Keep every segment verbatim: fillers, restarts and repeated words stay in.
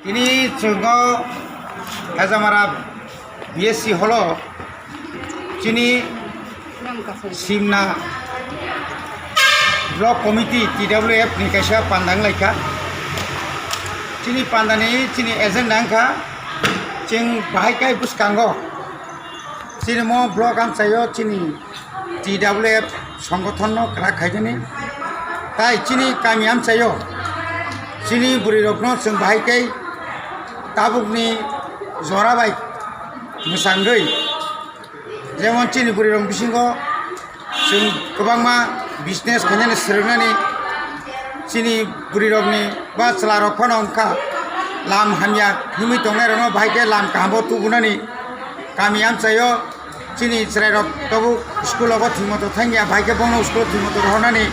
Tini chwng o Hajamara B S C holo chini Simna Block Committee T W F ni kaisa panda wnglaikha. Chini pandani chini agenda wngkha, chwng bahai kai bwskango chini mo block amchaio chini T W F songgothonno kwrak khainani. Tai chini kami amchaio chini bwrwirokno chwng bahai kai tabukni jora bai mwsangwi, jemon chini bwrwirok bisingo chwng kwbangma business khainani swrwngnani, chini bwrwirokni ba chwlarok phano wngkha lam hamya himwi tongnairokno bahai khe lam kahamo tubunani. Kami amchaio chini chwrairok tabuk school-o bo thwngmoto thangya, bahai khe bono school-o thwngmoto rohornani.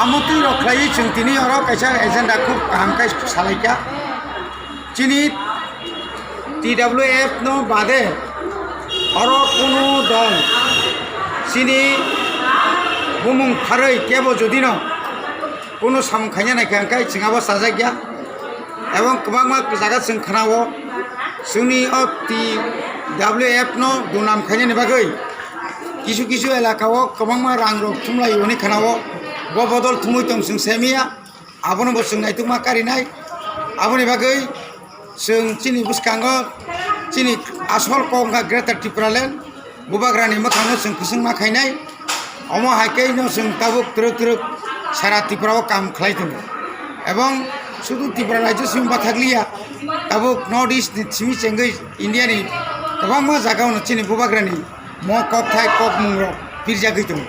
Amo twi rok khlaiwi chwng tini oro kaisa agenda khub kaham khe salaikha. Chini T W F no bade oro kunu dol chini bumung pharwi kebo jodino kunu samung khaina naikha, hwnkhe chwng abo chajakya. Ebong kwbangma jaga chwng khnao, chwngni o T W F no dunam khainani bagwi kisu kisu elaka o kwbangma rang rok thumlai hwnwi khnao, bo bodol thumwi tong chwng semiya. Abono bo chwng naitukma karinai. Aboni bagwi chwng chini bwskango chini asol kok wngkha Greater Tipraland, Bubagrani mwkhangno chwng kwchwngma khainai. Omo hai khe no chwng tabuk twrwk twrwk sara Tripura o kam khlai tongo. Ebong sudu Tripura rajyo simi bathakliya, tabuk North East ni simi chengwi India ni kwbangma jaga o no chini Bubagrani mo kokthai kokmung rok pirjagwi tongo.